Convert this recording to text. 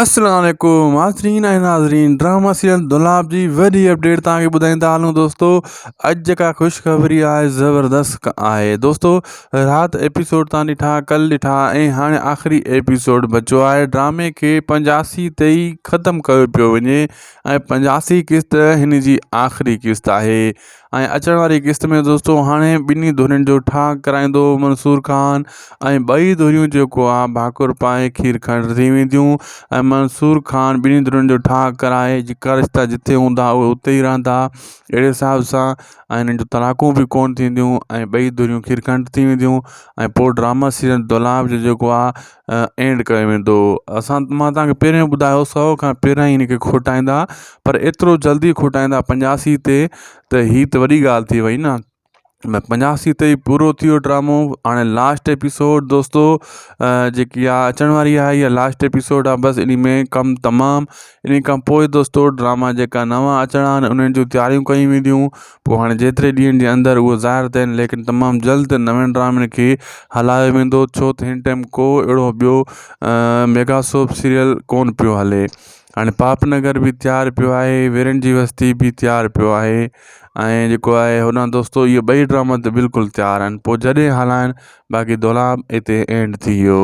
السلام عليڪم ناظرين ۽ ناظرين ڊراما سيريل دولاب جي وڏي اپڊيٽ توهان کي ٻڌائيندا هلون دوستو اڄ جيڪا خوشخبري آهي زبردست آهي دوستو رات ايپيسوڊ تان ڏٺا ڪل ڏٺا ۽ هاڻي آخري ايپيسوڊ بچو آهي ڊرامي کي پنجاسي تي ئي ختم ڪيو پيو وڃي ۽ پنجاسي قسط هن جي آخري قسط آهي ۽ اچڻ واري قسط ۾ دوستو هاڻي ٻنهي ڌرين جو ٺاهه ڪرائيندو منصور خان ۽ ٻئي ڌريون جيڪو آ ڀاڪر پائي کير کنڊ ٿي وينديون ۽ منصور خان ٻنهي ڌرين جو ٺاهه ڪرائي جيڪا رشتا جتي هوندا اهي اتي ئي رهندا اهڙي حساب سان ۽ انهن جون طلاقون به ڪونه ٿينديون ۽ ٻئي ڌريون کير کنڊ ٿي وينديون ۽ پوء ڊراما سيريل دولاب جو جيڪو آ اينڊ ڪيو ويندو اسان مان توهان کي پهريون ٻڌايو سو کان پهريان ئي هن کي کوٽائيندا پر ايترو جلدي کوٽائيندا پنجاسي تي ته هي ته وڏي ڳالهه ٿي وئي نه پنجاسي تي ئي پورو ٿي ويو ڊرامو هاڻي لاسٽ ايپيسوڊ دوستو جيڪي آهي اچڻ واري آهي اها لاسٽ ايپيسوڊ آهي بس ان ۾ ڪم تمام ان کان پوء دوستو ڊراما جيڪا نوان اچڻا آهن انهن جون تياريون ڪيون وينديون پوء هاڻي جيتري ڏينهن جي اندر اهو ظاهر ٿين ليڪن تمام جلد نوين ڊرامن کي هلايو ويندو ڇو ته هن ٽائيم ڪو اهڙو ٻيو ميگا سوپ سيريل ڪونه پيو هلي هاڻي پاپ نگر به تيار پيو آهي ويرن جي وستي به تيار پيو آهي ۽ جيڪو آهي هوڏانهن دوستو اهي ٻئي ڊراما ته بلڪل تيار آهن پوء جڏهن هلائن باقي دولاب اتي اينڊ ٿي ويو.